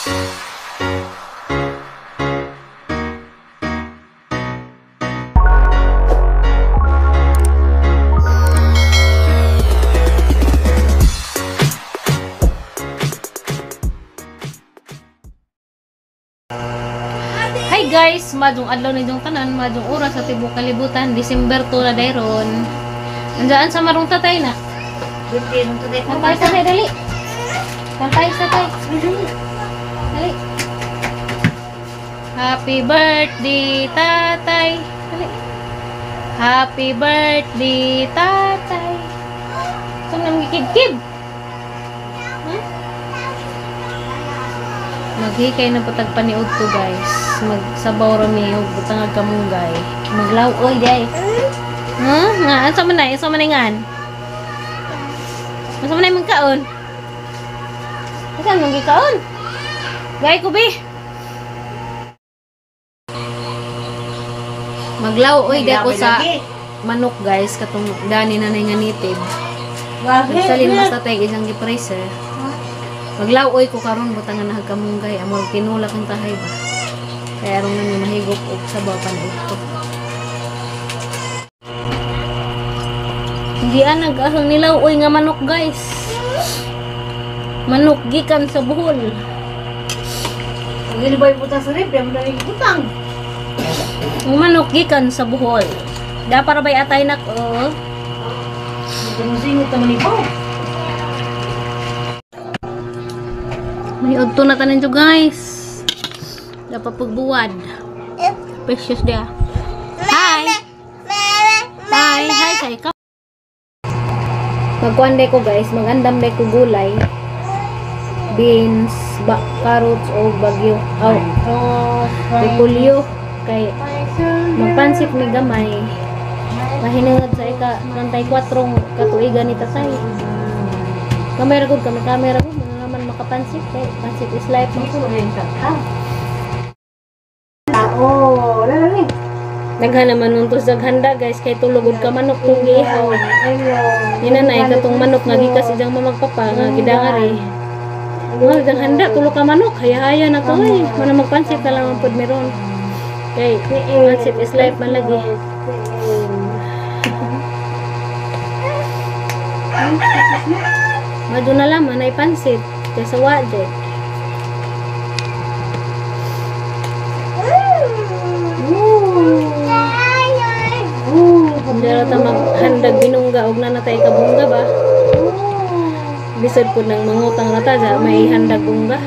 Hi guys, madung adlaw ni dong tanan, madung oras sa tibok kalibutan, December 2 na dayron. Andiyan sa marong tatay na. Kantay sa tay, dali. Kantay sa tay. Dali. Happy birthday, tatay. Dali. Happy birthday, tatay. Saan nang gikib-kib? Huh? Maghikay na patag paniud to guys. Magsabaw rami og butangag kamunggay. Maglaw-oy guys. Huh? Nga asa man na? Asa man ngan? Asa man na imong kaon? Asa man gikaon? Gay ko bi. Maglaw-oy day ko sa manok guys katong dani na nga native. Salin mas tatay isang gi-freezer. Maglaw-oy ko karon butangan na kamunggay amor tinula kang tahay ba. Kaya aron nami mahigop og sabaw pan-udto. Hindi nag-ahang nilaw-oy nga manok guys. Manok gikan sa Bohol. Ang ilbay butang sa rib, mo na butang. Ang manok gikan sa Bohol. Da para bay atay nak oh. Singot naman ibaw. Maniudto na tanan jo guys. Dapat pagbuwad. Precious dia. Hi. Hi, hi sa ikaw. Magkuan ko guys, magandam day ko gulay. Beans, carrots o bagyo. Aw, repolyo kay magpansit mi gamay. Mahinungod sa ika 34 katuigan ni tatay. Kamera gud kami, kamera gud naman makapansit kay pansit is life man ko. Oh, lalo. Daghan naman nun to sa handa guys kay tulog ka manok tung giihaw. Ni nanay katong manok nga gikas ijang mamagpapa nga gidangari. Well, dang handa tulog ka manok, haya-haya na to oy. Mana magpansit na lang pud meron. Kay pansit is life man lagi. Mado na lang manay pansit kaysa wa jud. Hindi ta maghandag binungga og nanatay kabungga ba. Bisod pud nang mangutang na ta may handag bungga.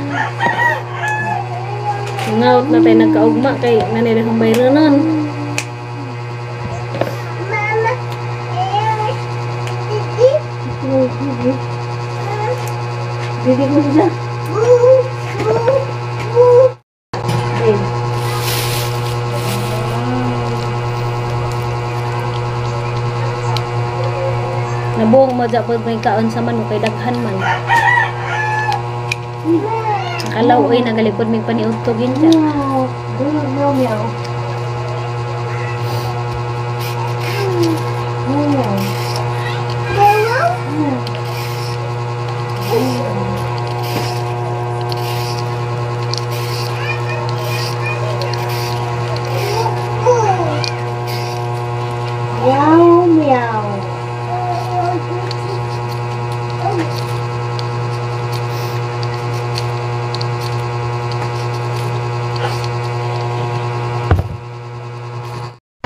Mangaot na tay nagkaugma kay nanay dahong bayronon. Didi mo siya. Nabuong mo dyan po may kaon sa manok kay daghan man. Kalaw oy nagalikod may paniudtogin dyan. Meow meow. Meow meow.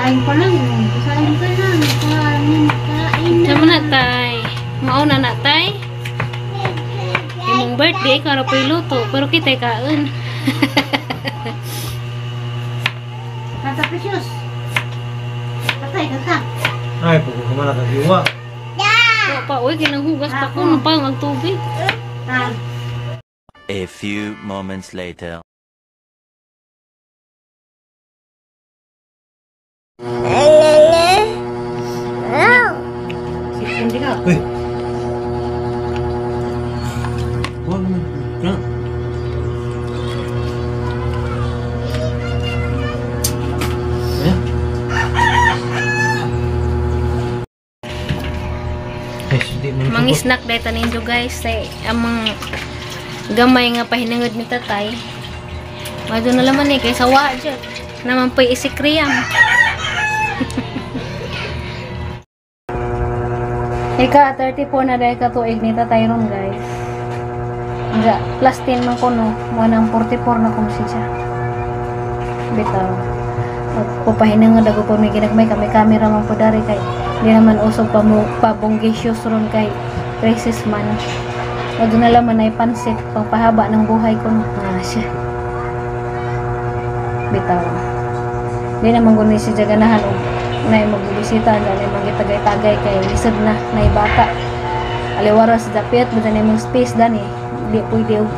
Kain pa lang. Kain pa lang. Kain, kain na. Sama na, tay. Mauna na, tay. Imong birthday, karo pa'y luto. Pero kita'y kaon. Kanta, Precious. Katay, kanta. Ay, pagkukumala ka, diwa. Wa pa, uy, kinanghugas pa ko. Nung pa, ang tubig. A few moments later. Uy. Huwag mo. Mang snack dahil tanin jo guys. Ay, amang Gamay nga pahinangod ni tatay. Mado na laman eh, kaysa wa dyan. Naman po'y isikriyam. Ika, 34 na dahil katuig ni tatay ron, guys. Nga, plus 10 man ko, no. Mga nang 44 na kung siya. Bitaw. Magpapahinangod ako po may ginagmay kami camera man po dari kay di naman usog pa mo pabonggisyos ron kay crisis man. Wag na laman ay pansit pangpahaba ng buhay ko, no. Ah, siya. Bitaw. Di naman guni siya ganahan og nay magbisita na nay magitagay-tagay kay lisod na nay bata. Aliwara sa dapit ba na imong space dani. Di pwede og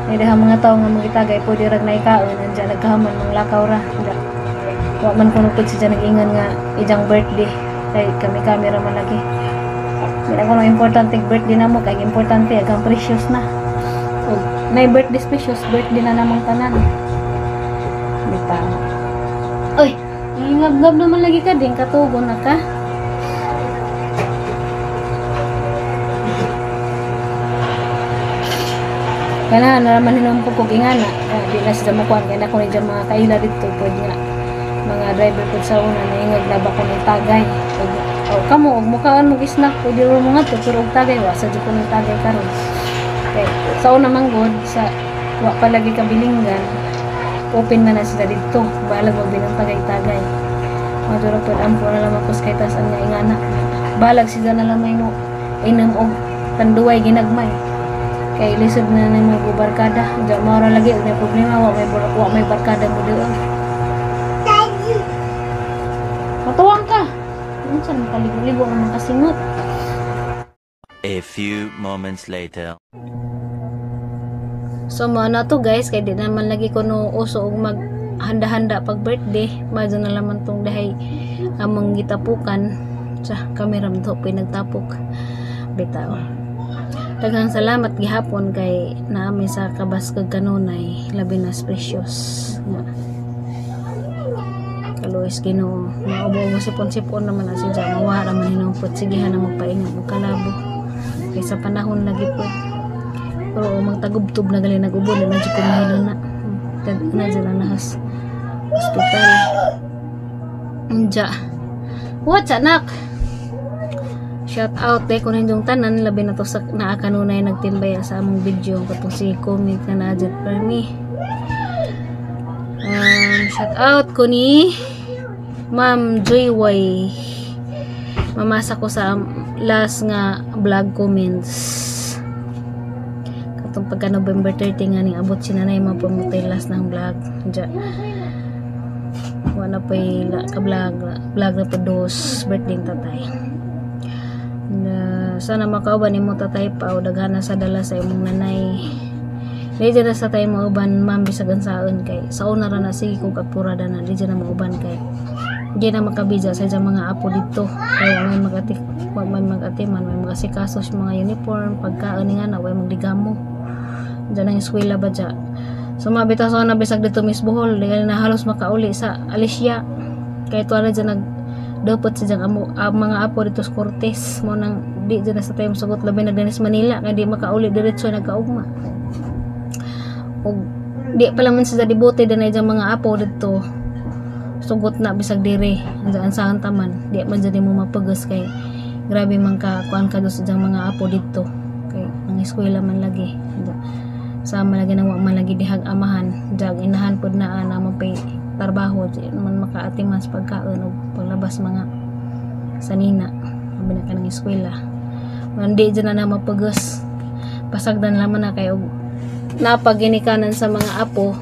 nay dahang mga tawo nga magitagay pwede rag nay kaon andyan nagkahaman manglakaw ra. Anda. Wa man kuno pud siya nag-ingon nga ijang birthday kay kami camera man lagi. Di na kuno importante birthday namo kay importante ang precious na. Og nay birthday precious birthday na namang tanan. Bitaw. Oy, ngab-ngab naman lagi ka din katugo na ka. Kana na naman hinumpog kog ingana. Di na sila makuan kay nako ni dyan mga kaila didto pod nga mga driver pod sa una naingag na ba ko ni tagay. Og oh, kamo og mukaan mo snack pwede ro mo ngadto pero og tagay wa sa jud ko ni tagay karon. Kay sa una man gud sa wa pa lagi kabilinggan open man na sila didto balag og binang tagay-tagay. Maduro pod ampo na lamang kos kay taas ang nga ingana. Balag sila na lamay mo inom og tanduay ginagmay. Kay lisod na nang mga barkada. Diyan mao ra lagi og may problema wa may barkada mo doon. Matuwang ka. Unsa man kaligo-ligo naman kasingot. A few moments later. So mo na to guys kay di naman lagi ko no uso og mag handa-handa pag birthday. Madyo na laman tong dahay among gitapukan sa kamera to pinagtapok. Bitaw. Daghang salamat gihapon kay naami sa kabaskag kanunay labi na precious nga kaluoy Ginoo. Maubo-ubo sipon-sipon naman na siya mawa ra man hinumpot sigihan na magpaingat og kalabo kay sa panahon lagi po. Pero magtagubtob na gali nag-ubo na jud ko mahilo na. Na jud na nahas hospital. Unja. What's anak? Shout out kay kunin yung tanan labi na to sa naa kanunay nagtimbay sa among video katong si comment nga naa jud permi. Shout out ko ni Ma'am Joy Y. Mamasa ko sa last nga vlog comments. Katong pagka November 30 nga ning abot si nanay mapamutay last ng vlog. Diya. Wala pa'y ka-vlog. Vlog na po dos birthday ng tatay. Na, sana makauban nimo tatay pa o daghana sa dala sa imong nanay. Di dyan na sa tayo mauban ma'am bisag ansaon kay sa una ra na sige kog apurada na di dyan na mauban kay di na makabidya sa dyan mga apo dito kay wa may magati wa may magatiman may mga sikaso sa mga uniform pagkaon nga na way magdigamo dyan ang eskwela ba dya. So mabitaw sa una bisag dito Miss Bohol di na halos makauli sa Alicia kay tuwa na dyan nag dapat sa dyan amo, mga apo dito sa Cortez mo nang di dyan na sa tayo sugot labi na dinis Manila kay di makauli diretso nagkaugma. Og di pala man sila debote dinay dyan mga apo dito sugot na bisag dire andiyan sa taman di man dyan mo mapagas kay grabe man ka kuan ka sa dyang mga apo dito kay ang eskwela man lagi sama lagi nang wa man lagi dihag amahan jag inahan pod naa na man pay trabaho di man makaatiman sa pagkaon og paglabas mga sanina labi na kanang eskwela man di dyan na mapagas pasagdan laman na kay og napaginikanan sa mga apo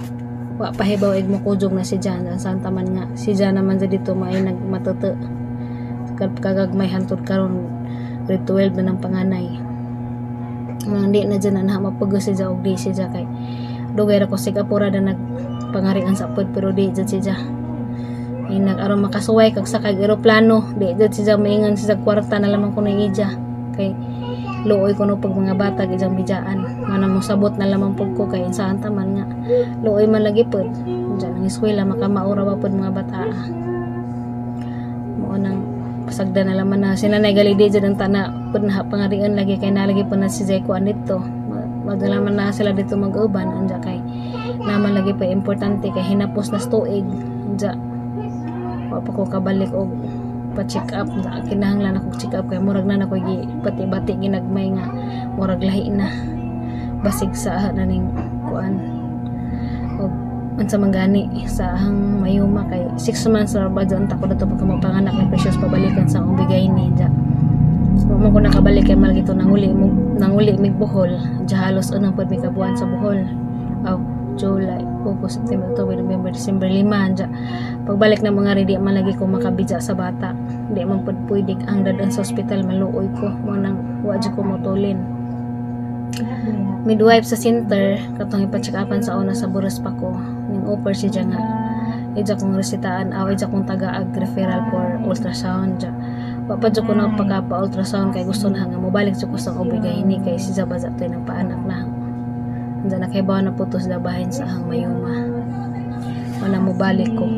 wa pahibaw ig mokujog na si Jan ang santa man nga si Jan naman sa dito maay nagmatuto kagagmay hantud karon grade 12 na ng panganay nang di na dyan na mapagos si Jan og di si Jan kay dugay ra ko sig apura na nagpangarian sa pod pero di dyan si Jan ay nag aron makasuway kag sakay eroplano di dyan si Jan maingan si Jan kwarta na lamang ko na ija kay luoy ko no pag mga bata gijang bijaan mana mo sabot na lamang pug ko kay insaan taman nga luoy man lagi pod diyan ang eskwela makamaura pa pod mga bata mo nang pasagdan na laman na sinanay gali di dyan ang tana pod na pangarian lagi kay nalagi pod na si Jay kuan dito Magalaman na sila dito mag-uban anja kay naman lagi pa importante kay hinapos na sa tuig anja wa pa ko kabalik og pa-check up. Kinahanglan ako check up kay murag na nako gi pati-bati ginagmay nga murag lahi na basig sa na ning kuan og unsa man gani sa ahang mayuma kay 6 months ra ba dyan ta ko dato pagka mapanganak ni Precious, pabalikan sa akong bigay ni dya. So, mo ko nakabalik kay malagi to nanguli mo, nanguli mig Bohol dya. Halos unang pod mi kabuan sa Bohol. Aw, July, August, September, October, November, December, 5 dya. Pagbalik na mga di man lagi ko makabidya sa bata, di man pod pwede ang dadon sa ospital, maluoy ko mo nang wa jud ko motulin. Midwife sa center katong ipa-check upan sa una sa Buros pa ko, ning offer siya nga ija kong resitaan aw ija kong tagaag referral for ultrasound dya. Wa pa jud ko nagpakapa ultrasound kay gusto na nga mobalik jud ko sa obligay ni kay si Zabaza to ng paanak na. Anja nakaibaw na po to sa bahin sa ahang mayuma. Wala mo balik ko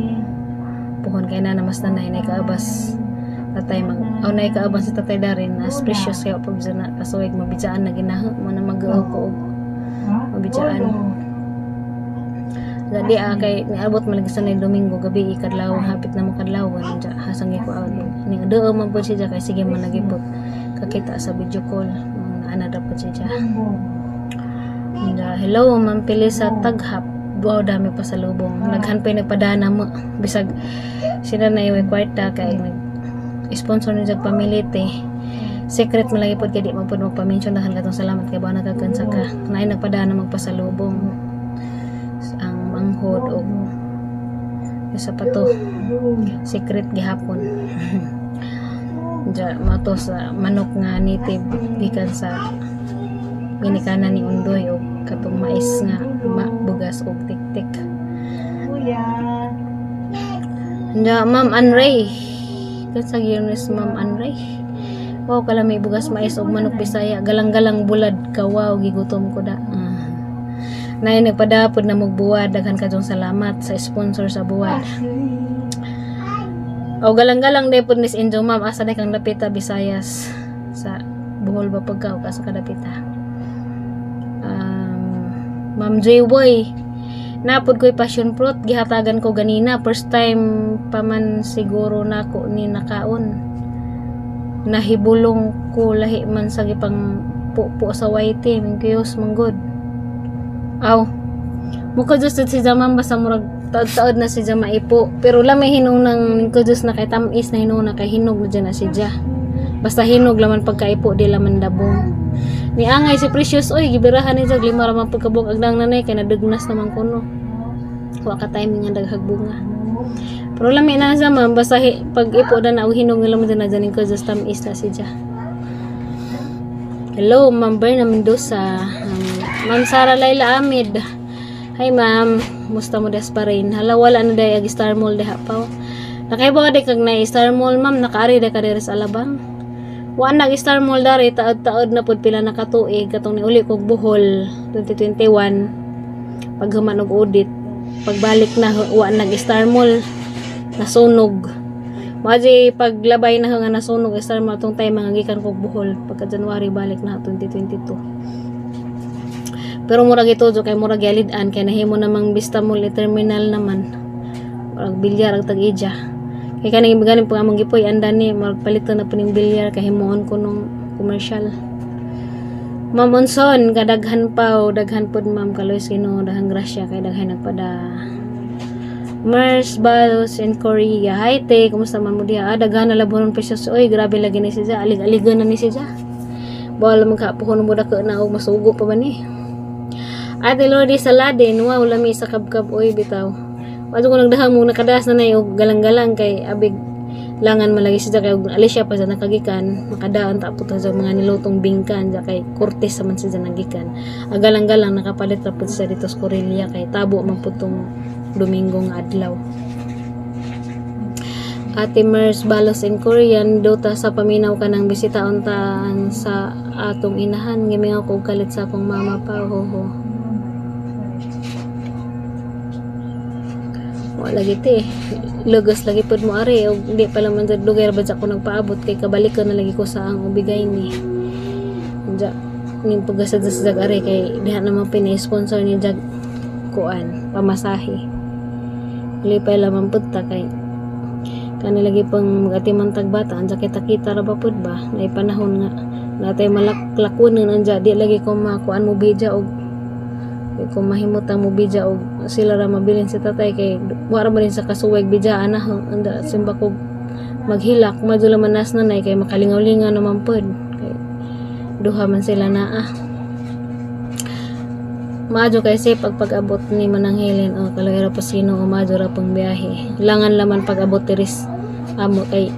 puhon kay na mas nanay na kaabas tatay mag aw na kaabas si tatay darin as Precious kay pag na kasuwig mabijaan na ginaha mo na mag ko og mabijaan. Gadi ah, kay niabot man lagi sa nay Domingo gabi ikadlaw, hapit na mo kadlawon dya hasang ko aw ni doo man pud siya kay sige man lagi pud kakita sa video call mga ana dapat siya dya. Hello, Ma'am Pilisa Taghap. Wow, dami pa sa lubong. Naghan pa yung nagpadana mo bisag sila na yung kwarta kay nag sponsor ni jag pamilite. Secret man lagi pod kay di man pod magpa-mention. Daghan katong salamat kay ba nakakansa ka naay nagpadana magpasalubong ang manghod og isa pa to, secret gihapon dya. Mato sa manok nga native gikan sa ginikanan ni Undoy og katong mais nga bugas og tiktik. Kuya. Nya, Ma'am Anray. Kansa gyud Ma'am Anray? Wow, kalami bugas mais og manok Bisaya. Galang-galang bulad ka, wow, gigutom ko da. Ah. Nay nagpadapod na magbuwad, daghan kajong salamat sa sponsor sa buwad. O galang-galang day pod Miss Enjo, ma'am, asa day kang dapita Visayas, sa Bohol ba pagka o asa ka dapita? Ma'am J. Boy, napod ko'y passion fruit, gihatagan ko ganina, first time pa man siguro nako ni nakaon. Nahibulong ko lahi man sa gipang pupo sa white, mingkiyos manggod. Aw, mukha just si Jamam basta murag taod-taod na si Jama ipo. Pero lamay hinunang ko just na kay tamis na hinuna kay hinog na dyan na si Ja. Basta hinog laman pagkaipo, di laman dabong. Ni angay si Precious, oy, gibirahan ni Jag, 5 raman pagkabog agdang nanay, kay nadugnas naman kuno. Wa ka timing nga daghag bunga. Pero lami na sa ma'am, basta pag ipo na na, og hinog na laman dyan na dyan, ko just tamis na si Ja. Hello, Ma'am Berna Mendoza. Ma'am Sara Laila Amid. Hi ma'am, musta mo des pa rin? Hala, wala na day ag Star Mall diha pa. Nakaibaw day kag na Star Mall, ma'am, nakaari day ka diri sa Alabang. Wa nag Star Mall dari, taod-taod na pud pila na katuig katong niuli kog Bohol 2021 paghuman og audit. Pagbalik na wa nag Star Mall, nasunog. Maji paglabay na nga nasunog Star Mall atong time mga gikan kog Bohol pagka January balik na 2022. Pero murag ito kay murag yalid-an kay nahimo namang Vista Mall terminal naman. Murag bilyar ang tag-ija. Kay kaning ganing pag among gipoy andan ni murag palito na puning bilyar kay himuon ko nung commercial. Ma'am Onson, kadaghan pa o daghan pod ma'am kaloy Ginoo, daghang grasya kay daghan nagpada. Mers Balos in Korea. Hi te, kumusta man mo diha? Ah, daghan na labonon Precious. Oy, grabe lagi ni siya. Alig-aligan na ni siya. Bawal man ka puhon mo dako na og masugo pa ba ni. Ate Lordy Saladin, wow, lami sa kabkab, oy, bitaw. Wato ko nagdahang mo nakadas na nay og galang-galang kay abig langan malagi siya kay og Alicia pa sa nakagikan makadaan ta po sa mga nilutong bingkan ja kay Cortez man siya nagikan. Agalang-galang nakapalit ra pud siya dito sa Corelia kay tabo man pud tong Domingo nga adlaw. Ate Mers Balos in Korean, dota sa paminaw ka ng bisita untaan sa atong inahan, gimingaw ko og kalit sa akong mama pa, ho ho. Wa lagi te. Lugos lagi pud mo ari og di pa laman jud dugay ra ba ako nagpaabot kay kabalik na lagi ko sa ang ubigay ni. Anja. Ning pagkasad sa Jag are kay diha naman pina-sponsor ni Jag kuan pamasahe. Lipay lamang pud ta kay kani lagi pang magatiman tag bata anja kita-kita ra ba pud ba nay panahon nga natay malaklakunan anja di lagi ko makuan mo bija og di ko mahimutang mo bija og sila ra mabilin si tatay kay wa ra man sa kasuway bija ana anda simba ko maghilak madyo man nas nanay kay makalingaw-lingaw naman pud kay duha man sila naa. Maadyo kay safe pag pag-abot ni Manang Helen o kalawira po sino o maadyo ra pang biyahe. Langan laman pag-abot tiris amo kay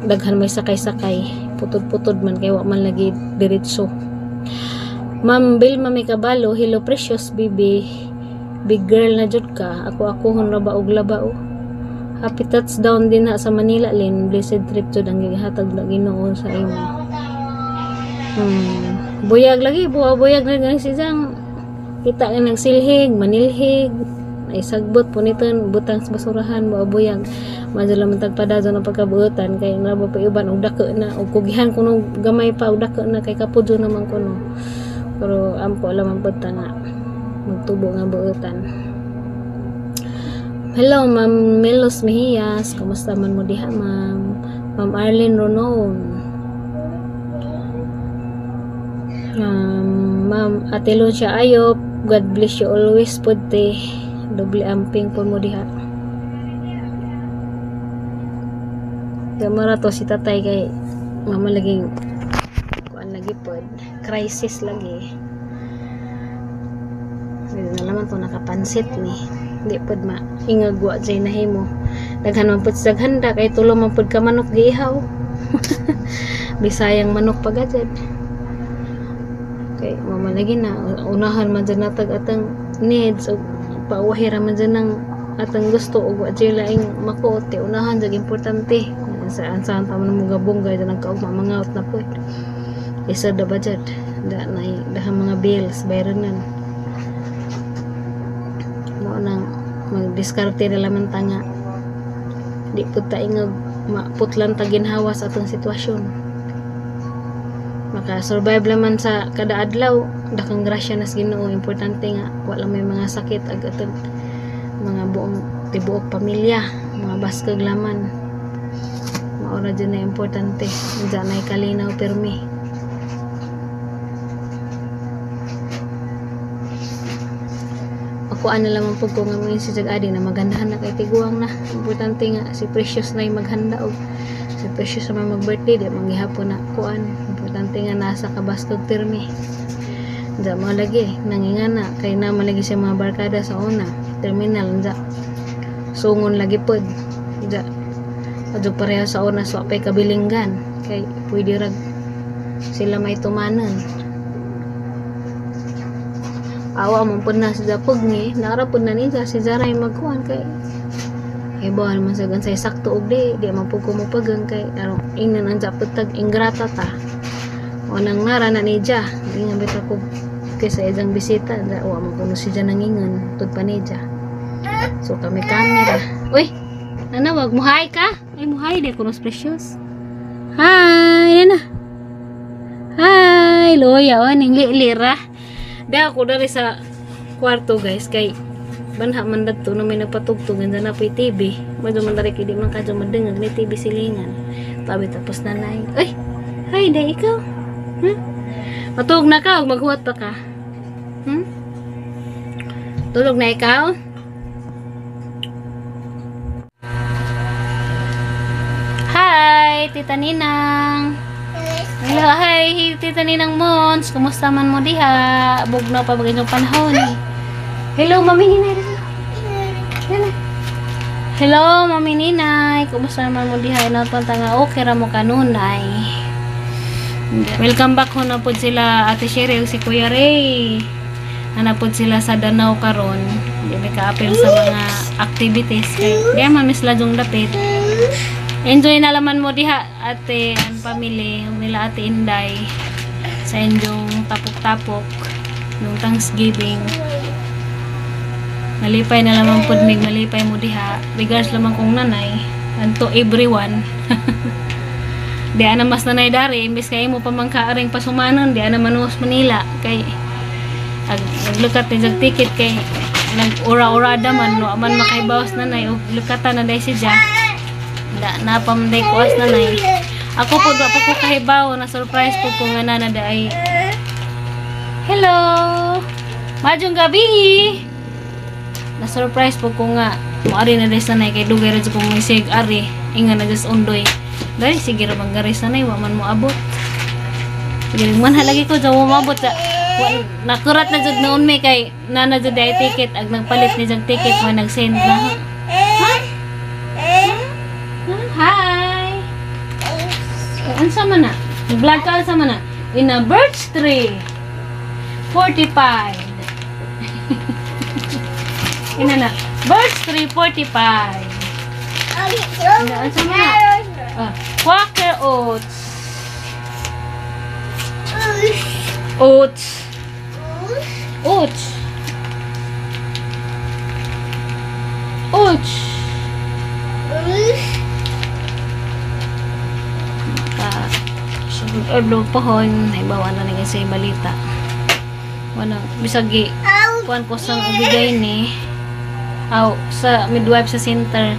daghan may sakay-sakay, putod-putod man kay wa man lagi diretso. Ma'am Vilma may kabalo, hello precious baby. Big girl na jud ka. Ako akohon ra ba og laba o. Happy touchdown din ha sa Manila Lin. Blessed trip jud ang gihatag na Ginoo sa imo. Buyag lagi, buwa-buyag na gang si Jang. Kita nga nagsilhig, manilhig, ay sagbot puniton, butang sa basurahan, buwa-buyag. Madyo lang tagpadazo ng pagkabuotan kay naba pa iban og dako na og kugihan kuno gamay pa og dako na kay kapudyo naman kuno. Pero ampo lamang pud ta nga magtubo nga buotan. Hello Ma'am Melos Mejias, kumusta man mo diha ma'am? Ma'am Arlene Ronon. Ma'am Ate Lucia Ayop, God bless you always pud te. Doble amping pud mo diha. Gamara to si tatay kay mama laging kuan lagi pod, crisis lagi. Hindi na naman to nakapansit ni. Hindi pod maingagwa jay nahimo. Daghan man pod sa handa kay tulo man pod ka manok giihaw. Bisayang manok pagajad. Kay mama lagi na unahan man jud natag atang needs og pauwahira man jud nang atang gusto og wa jay laing makuot te unahan jud importante. Sa ansa ta man mo gabunggay jud ang kaugma mangaut na pod. Isa da budget da nay dahang mga bills bayranan. Mao nang magdiskarte na lamang ta nga di pud ta ingag maputlan ta ginhawa sa atong sitwasyon. Maka-survive laman sa kada adlaw, dakang grasya nas Ginoo. Importante nga wala may mga sakit ag atong mga buong tibuok pamilya, mga baskag laman. Mao ra jud na importante, dyan nay kalinaw pirmi. Ako ano lamang pud ko nga moingon si Jag Adi na magandahan na kay tiguang na. Importante nga si Precious na maghanda og si Precious na mag-birthday di manggihapon na kuan. Importante nga nasa kabaskog pirmi. Diya mo lagi nangingana kay na malagi siya mga barkada sa una terminal diya sungon lagi pod. Diya adyo pareha sa una so pay kabilinggan kay pwede rag sila may tumanan. Awa man pud na si Japog ni naara pud na niya si Zaray magkuan kay ibawan man sa gansay sakto og di man pud ko mopagang kay aron ingnan ang Japog tag ingrata ta. O nang nara na niya ingan bitaw ko kay sa ijang bisita da wa man kuno siya nangingon tud pa niya. So kami camera. Uy, nanawag mo hi ka? Ay mo hi di kuno Precious. Hi nana. Hi loya o ning lilira. Di ako dari sa kwarto guys kay banha man dadto no may nagpatugtog ganda na po'y TV. Medyo man dari kay di man kadyo madungag ni TV silingan. Tabi tapos nanay. Uy, hi day ikaw. Matulog na ka o maghuwat pa ka? Tulog na ikaw? Hi, Tita Ninang. Hello, hi, Tita Ninang Mons. Kumusta man mo diha? Bugnaw pa ba inyong panahon? Hello, Mami Ninay. Hello, Mami Ninay. Kumusta naman mo diha? Inaton nga okay ra mo kanunay. Welcome back ho na pod sila Ate Cheryl, si Kuya Ray. Ana pod sila sa Danau karon. Di may kaapil sa mga activities kay di man mis ladong dapit. Enjoy na laman mo diha ate ang family nila Ate Inday sa inyong tapok-tapok nung Thanksgiving. Malipay na lamang pod mig malipay mo diha. Regards lamang kong nanay and to everyone. Di ana mas nanay dari imbes kay mo pa man kaaring pasumanon di ana manuos Manila kay ag naglukat ni jag ticket kay nag-ura-urada man no man makaibawas nanay og lukatan na day si Ja. Da napamday kuas nanay. Ako po wa pa ko kahibaw na surprise po ko nga nana day. Hello. Maayong gabi. Na surprise po ko nga moari na day sanay kay dugay ra jud ko moisig ari inga na just undoy. Dali sige ra bang gari sanay wa man moabot. Sige man halagi ko jaw moabot sa nakurat na jud noon mi kay nana jud ay ticket ag nagpalit ni jag ticket mo nag-send na. Ha? Huh? Hi. Unsa man na? Vlog ka unsa man na? In a birch tree. 45. Ina na. Birch tree 45. Ina unsa man na? Quaker oats. Oats. Oats. Oats. Sugod pohon, ibawa na nga sa balita. Wala bisag gi kuan ko sang ubigay ni aw sa midwife sa center.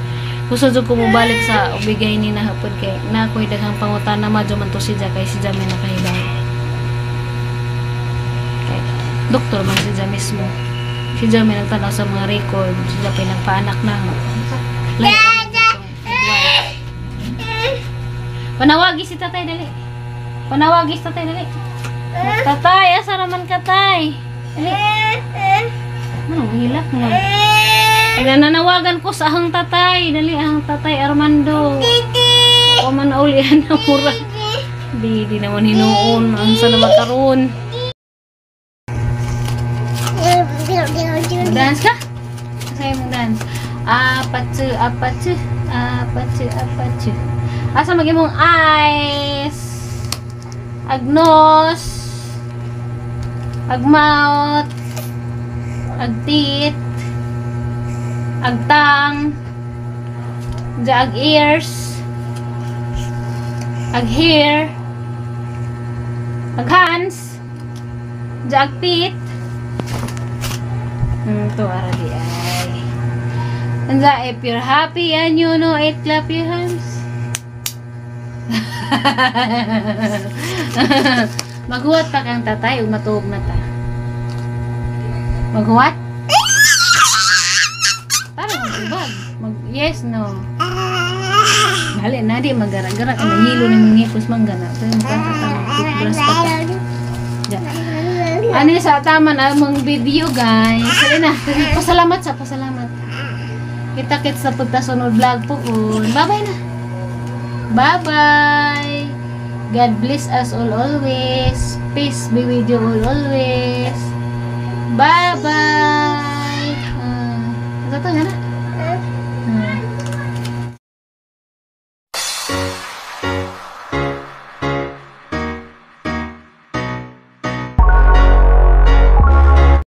Gusto jud ko mobalik sa ubigay ni na hapon kay na ako'y daghang pangutana madyo man to si Ja kay si Ja may nakahibaw. Kay doktor man si Ja mismo. Si Ja may nagtanaw sa mga record, si Ja pa'y nagpaanak na. Like, panawagi si tatay dali. Panawagi si tatay dali. Tatay, asa naman ka tay? Dali. Ano, hilak mo. Nananawagan ko sa ahang tatay. Dali, ahang tatay Armando. O man ulian na mura. Di naman hinuon. Ang sa naman karon. Dance ka? Sa'yo mong dance. Apachu, apachu, apachu, apachu. Asa mag-imong eyes? Ag nose, ag mouth, ag teeth, ag tongue, ag ears, ag hair, ag hands, ag feet. To ara di ay. Anza, if you're happy and you know it, clap your hands. Maghuwat pa kang tatay ug matuog na ta. Maghuwat? Para magubag. Mag yes no. Dali na di magara-gara kay nahilo ni mangipos manggana. Pero toothbrush pa ta. Ja. Ano sa taman among video guys. Dali na. Pasalamat sa pasalamat. Kita-kits sa pagtasunod vlog po. Bye-bye na. Bye-bye. God bless us all always. Peace be with you all always. Bye-bye.